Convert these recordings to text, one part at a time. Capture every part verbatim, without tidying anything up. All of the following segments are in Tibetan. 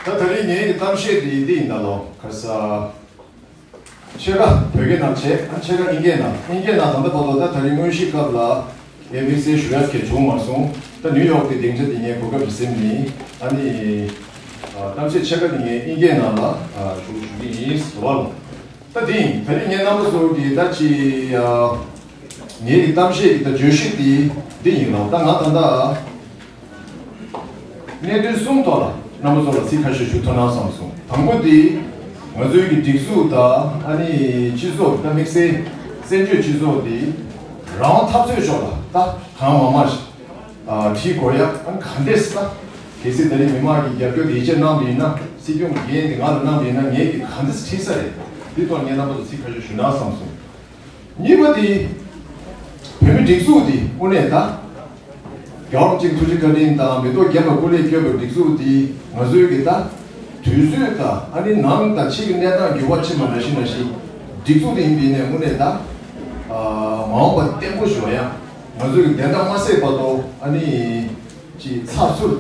ད་དེ་རིང་ངའི་གཏམ་བཤད་འདི་འདི་ཡིན་ད་ལོ། ཁ་ས་ཕྱེད་ཀ་བོད་སྐད་ནང་བྱས། ཨ་ཕྱེད་ཀ་དབྱིན་སྐད་ནང་། དབྱིན་སྐད་ནང་ད་ལྟ་བར་དུ་ད་དེ་རིང་དངོས་གཞིའི་སྐབས་ལ་ངས་དམིགས་བསལ་ཞུ་ཡ་གལ་བྱུང་མ་སོང་། ད་ནིའུ་ཡོག་གི་སྡིངས་ཆ་འདི་ངས་གོ་སྐབས་ཤིག་ཟིན་ནི། ཨ་ནི་གཏམ་བཤད་ཕྱེད་ཀ་འདི་ངས་དབྱིན་སྐད་ནང་ལ་ཞུ་ཞུ་གི་ཡིན་ཟེར་བ་ལ། ད་འདི་ཡིན། ད་རིང་ངས་རྣམ་པ་ཚོ་གི་ད་ཅི་ངའི་གི་གཏམ་བཤད་ཀྱི་ད་བརྗོད་གཞི་འདི་འདི་ཡིན་ལ། ད་ང་ད་ལྟ་གནད་དོན་གསུམ་ཐོག་ལ་རྣམ་པ་ཚོ་ལ་ཚིག་ཁ་ཤས་ཞུ་ཐུབ་ན་བསམ་སོང་། དང་པོ་འདི་ང་ཚོའི་གི་སྒྲིག་འཛུགས་དང་ཨ་ནི་སྤྱི་ཚོགས། ད་དམིགས་བསལ་བཙན་བྱོལ་སྤྱི་ཚོགས་འདི་རང་དབང་འཐབ་རྩོད་ཕྱོགས་ལ་ད་གང་མང་མང་ཞིག་ཨ་བྲིས་དགོས་ཡ། ཨ་ནི་ག་འདྲས་ད་གལ་སྲིད་ད་རིང་མི་མང་གི་རྒྱབ་སྐྱོར་དེ་ཡིད་ཆེས་གནང་བ་ཡིན་ན། སྲིད་སྐྱོང་གི་འགན་དེ་ང་ལ་གནང་བ་ཡིན་ན་ངས་གི་ག་འདྲས་ཁྲིད་ས་རེད། འདི་ཐོག་ངས་རྣམ་པ་ཚོ་ཚིག་ཁ་ཤས་ཞུ་ན་བསམ་སོང་། གཉིས་པ་དེ་བོད་མི་སྒྲིག་འཛུགས་དེ་དངོས་གནས་ད་རྒྱལ་བ་རིན་པོ་ཆེ་ཐུགས་རྗེ་བཀའ་དྲིན་དང་མི་ཐོག་རྒྱལ་བའི་སྐུ་ལས་བསྐྱོན་པའི་སྒྲིག་འཛུགས་དེ་ང་ཚོའི་གི་ད་དུས་ཚོད་དང་ཨ་ནི་ནང་དང་ཕྱི་གི་གནས་སྟངས་འགྱུར་བ་ཕྱིན་པ་ནང་བཞིན་ནང་བཞིན་སྒྲིག་འཛུགས་དེ་ཡིན་པའི་ནས་དངོས་གནས་ད་མ་འོངས་པ་བརྟན་པོ་ཞིག་ཡོང་ཡ། ང་ཚོའི་གི་བདེན་མཐའ་མ་གསལ་བར་དུ་ཨ་ནི་ཅིག་ཚགས་ཚུད་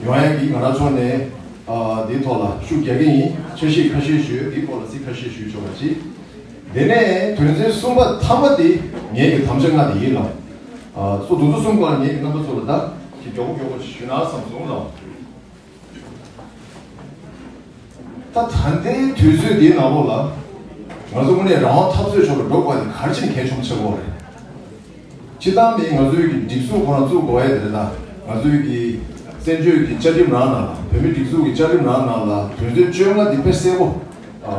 ཡོང་ཡ་གི་ང་རང་ཕྱོགས་ནས་འདིའི་ཐོག་ལ་ཤུགས་རྒྱག་གི་ཡིན། འཆར་གཞི་ཁ་ཤས་ཞུ། འདིའི་སྐོར་ལ་ཚིག་ཁ་ཤས་ཞུ་ཆོག་པ་ཅིག་དེ་ནས་དོན་ཚན་གསུམ་པ་ཐ་མ་དེ་ངེད་ཀྱི་དམ་བཅའ་ལྔ་དེ་ཡིན་ལ། ཨ་སོ་དུ་དུ་གསུམ་པ་ངེད་ཀྱི་རྣམ་པ་ཚོ་ལ་ད་ཅིག་མགྱོགས་པོ་མགྱོགས་པོ་ཞུ་ན་བསམ་སོང་ལ། ད་ད་ལྟའི་དུས་ཚོད་འདིའི་ནང་ལོགས་ལ་ང་ཚོ་དངོས་གནས་རང་དབང་འཐབ་རྩོད་ཕྱོགས་ལ་འགྲོ་དགོས་པ་དེ་ག་རེ་བྱས་ནས་གལ་ཆེན་པོ་ཆགས་ཀྱི་ཡོད་རེད། སྤྱིར་བཏང་མིན་ང་ཚོའི་གི་སྒྲིག་འཛུགས་ཁོ་རང་བཙུགས་དགོས་ཡ་དེ་རེད་ད། ང་ཚོའི་གི་བཙན་བྱོལ་གྱི་བཅའ་ཁྲིམས་ནང་ན་ལ། བོད་མི་སྒྲིག་འཛུགས་ཀྱི་བཅའ་ཁྲིམས་ནང་ན་ལ་དོན་ཚན་བཅོ་ལྔ་འདི་དཔེ་གསལ་པོ་ཨ་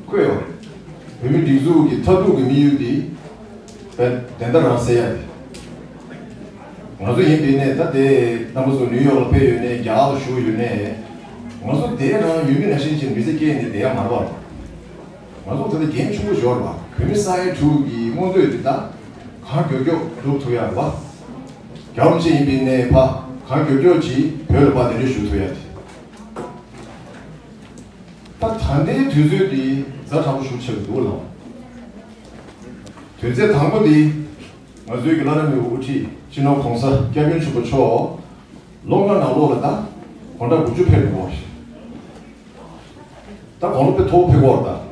བཀོད་ཡོད་རེད། བོད་མི་སྒྲིག་འཛུགས་ཀྱི་མཐར་ཐུག་གི་དམིགས་ཡུལ་འདི་བོད་བདེན་མཐའ་རང་གསལ་ཡ་རེད། ང་ཚོ་ཡིན་པའི་ནས་ད་དེ་རྣམ་པ་ཚོ་ནིའུ་ཡོག་ལ་ཕེབས་ཡོད་ནས་རྒྱ་གར་ལ་བཞུགས་ཡོད་ནས་ང་ཚོ་དེ་རང་ཡུལ་མི་ནང་བཞིན་བྱས་མི་ཚེ་སྐྱེལ་ནས་བསྡད་ཡ་མ་རེད་པ། ང་ཚོ་ད་ལྟ་འགན་ཆེན་པོ་ཞིག་ཡོད་རེད་པ། བོད་མི་ས་ཡ་དྲུག་གི་མངོན་འདོད་འདི་ད་གང་མགྱོགས་མགྱོགས་སྒྲུབ་ཐུབ་ཡ་རེད་པ། རྒྱལ་བ་རིན་པོ་ཆེ་ཡིན་པའི་ནས་ཕ་གང་མགྱོགས་མགྱོགས་ཅིག་བོད་ལ་ཕར་གདན་འདྲེན་ཞུ་ཐུབ་ཡ་དེ། ད་ད་ལྟའི་དུས་ཚོད་འདི་ཛ་དྲག་པོ་ཞིག་ཆགས་ཀྱི་འདུག་ལགས། དོན་ཚན་དང་པོ་འདི་ང་ཚོའི་གི་བླ་ན་མེད་པའི་དབུ་ཁྲིད་སྤྱི་ནོར་༸གོང་ས་༸སྐྱབས་མགོན་ཆེན་པོ་མཆོག་ལོ་ལྔ་ནང་ལོགས་ལ་ད་དགུང་གྲངས་དགུ་བཅུ་ཕེབས་འགྲོ་བ་ཞིག་ད་དགུང་ལོ་དཔེ་མཐོ་པོ་ཕེབས་ཀྱི་ཡོད་རེད་ད།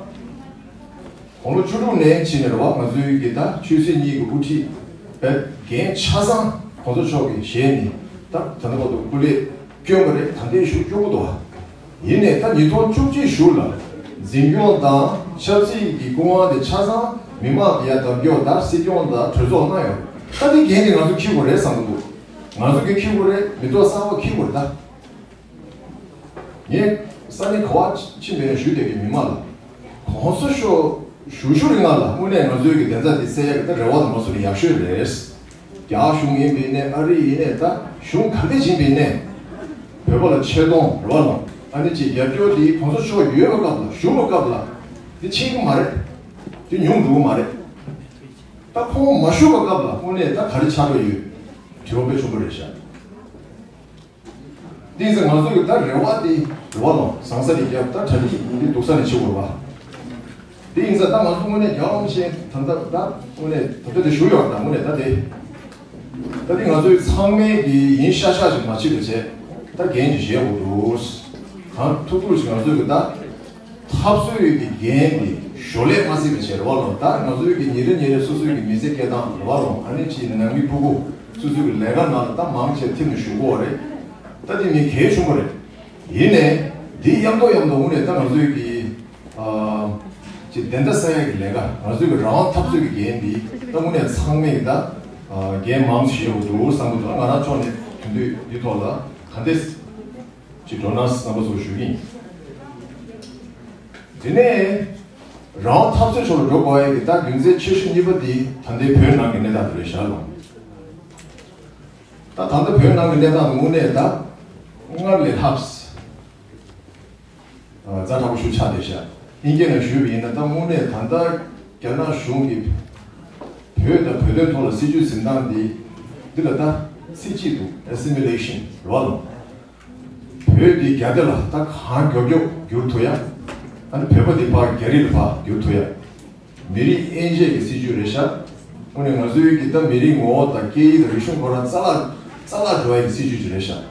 དགུང་ལོ་བཅུ་དྲུག་ནས་ཕྱིན་ནས་རེད་པ། ང་ཚོའི་གི་ད་ཆོས་སྲིད་གཉིས་ཀྱི་དབུ་ཁྲིད་བེད་འགན་ཆ་ཚང་༸གོང་ས་མཆོག་གིས་བཞེས་ནས་ད་ད་ལྟ་བར་དུ་སྐུ་ལས་བསྐྱོན་པ་རེད། ད་ལྟའི་ཤུགས་སྐྱོ་པོ་འདུག་ཨ། ཡིན་ནས་ད་ཉིས་སྟོང་བཅུ་གཅིག་གཞུག་ལ་འཛིན་སྐྱོང་དང་ཆབ་སྲིད་ཀྱི་སྐུ་དབང་དེ་ཆ་ཚང་མི་མང་གི་ཡ་བདམས་སྐྱོར་དང་སྲིད་སྐྱོང་དང་གྲོས་ཚོགས་གནང་ཡོད། ད་དེ་འགན་དེ་ང་ཚོ་འཁྱེར་དགོས་རེད་བསམ་གྱི་འདུག་ང་ཚོ་གིས་འཁྱེར་དགོས་རེད། མི་ཐོག་གསར་པ་འཁྱེར་དགོས་རེད་ད། ངས་ས་གནས་ག་བ་ཕྱིན་པའི་ཞུ་བསྡད་པའི་མི་མང་ལ་༸གོང་ས་མཆོག་བཞུགས་བཞུགས་རིང་ལ་དངོས་གནས་ང་ཚོའི་གི་བདེན་མཐའ་དེ་གསལ་ཡག་གི་ད་རེ་བ་དང་མ་སོང་ནས་ཡག་ཤོས་རེད། རྒྱ་གཞུང་ཡིན་པའི་ནས་ཨ་རི་ཡིན་ནས་ད་གཞུང་ག་འདྲ་ཡིན་པའི་ནས་བོད་པ་ལ་ཆེ་མཐོང་རེ་བ་ལོང་ཨ་ནི་ཅིག་རྒྱབ་སྐྱོར་དེ་༸གོང་ས་མཆོག་ཡོད་པའི་སྐབས་ལ་བཞུགས་པའི་སྐབས་ལ་དེ་ཕྱིན་གི་མ་རེད། དེ་ཡོང་འགྲོ་གི་མ་རེད། ད་ཁོང་མ་བཞུགས་པའི་སྐབས་ལ་དངོས་གནས་ད་ག་རེ་ཆགས་ཀྱི་ཡོད། དྲི་བ་དཔེ་ཆེན་པོ་རེད་ཤག་དེ་ཡིན་ཙང་ང་ཚོ་གི་ད་རེ་བ་དེ་རེ་བ་ལོང་ཟང་ས་ནས་རྒྱབ། ད་གྲ་སྒྲིག་དེ་སྡུག་ས་ནས་བྱེད་དགོས་པ། དེ་ཡིན་ཙང་ད་ང་ཚོ་དངོས་གནས་རྒྱལ་བ་རིན་པོ་ཆེ་ད་ལྟ་ད་དངོས་གནས་ད་ལྟ་དེ་བཞུགས་ཡོད་རེད། ད་དངོས་གནས་ད་དེ་ད་དེ་ང་ཚོའི་ཚང་མའི་གི་ཡིན་ཤག་ཤག་ཅིག་མ་བྱེད་པ་བྱས་ད་འགན་ཅིག་བཞེས་དགོས་འདུག་གང་ཐུབ་ཐུབ་ཅིག་ང་ཚོའི་གི་ད་འཐབ་རྩོད་ཀྱི་འགན་འདི་ཞོར་ལས་མ་བརྩིས་པ་བྱས་རེད་པ་ལོ། ད་ང་ཚོའི་གི་ཉིན་རེ་ཉིན་རེ་སོ་སོའི་གི་མི་ཚེ་སྐྱེལ་སྟངས་རེད་པ་ལོ། ཨ་ནི་ཅིག་ནང་མི་ཕྲུ་གུ་སོ་སོའི་གི་ལས་ཀ་ནང་ལ་ད་མང་ཆེ་ཐིམ་ནས་བཞུགས་ཀྱི་ཡོད་རེད། ད་དེ་མི་གལ་ཆེན་པོ་རེད། ཡིན་ནའི་འདི་མཉམ་དུ་མཉམ་དུ་དངོས་གནས་ད་ང་ཚོའི་གི་ཨ་ཅིག་བདེན་མཐའ་གསལ་ཡག་གི་ལས་ཀ་ང་ཚོའི་གི་རང་དབང་འཐབ་རྩོད་ཀྱི་འགན་འདི་ད་དངོས་གནས་ཚང་མས་གི་ད་ཨ་འགན་མང་ཆེ་ཡོད་འདུག་བསམ་གི་འདུག་ང་རང་ཕྱོགས་ནས་དེ་འདུག་འདི་ཐོག་ལ་ག་འདྲས། ཅིག་འགྲོ་ན་རྣམ་པ་ཚོར་ཞུ་གི་ཡིན། དེ་ནས་རང་དབང་འཐབ་རྩོད་ཕྱོགས་ལ་འགྲོ་དགོས་ཡ་གི་ད་རྒྱུ་མཚན་ཆེ་ཤོས་གཉིས་པ་དེ་ད་ལྟའི་བོད་ནང་གི་གནས་སྟངས་དེ་རེད་ཤག་ལོ། ད་ད་ལྟ་བོད་ནང་གི་གནས་སྟངས་དངོས་གནས་ད་སྔར་ལས་ལྷག་ཛ་དྲག་པོ་ཞིག་ཆགས་བསྡད་ཤག་དབྱིན་སྐད་ནང་ཞུས་པ་ཡིན་ན་ད་དངོས་གནས་ད་ལྟ་རྒྱ་ནག་གཞུང་གིས་བོད་དང་བོད་དོན་ཐོག་ལ་སྲིད་ཇུས་འཛིན་སྟངས་འདི་འདི་ལ་ད་ཚིག་གཅིག་འདུག Assimilation་རེད་པ་ལོ། བོད་འདི་རྒྱ་སྡེ་ལ་ད་གང་མགྱོགས་མགྱོགས་བསྒྱུར་ཐུབ་ཡ། ཨ་ནི་བོད་པ་འདི་ཕར་རྒྱ་རིགས་ལ་ཕར་བསྒྱུར་ཐུབ་ཡ། མི་རིགས་དབྱེ་འབྱེད་ཀྱི་སྲིད་ཇུས་རེད་ཤག་དངོས་གནས་ང་ཚོའི་གི་ད་མི་རིགས་ངོ་བོ་དང་སྐད་ཡིག་དང་རིག་གཞུང་ཁོ་རང་རྩ་བརླག་རྩ་བརླག་འགྲོ་ཡ་གི་སྲིད་ཇུས་ཅིག་རེད་ཤག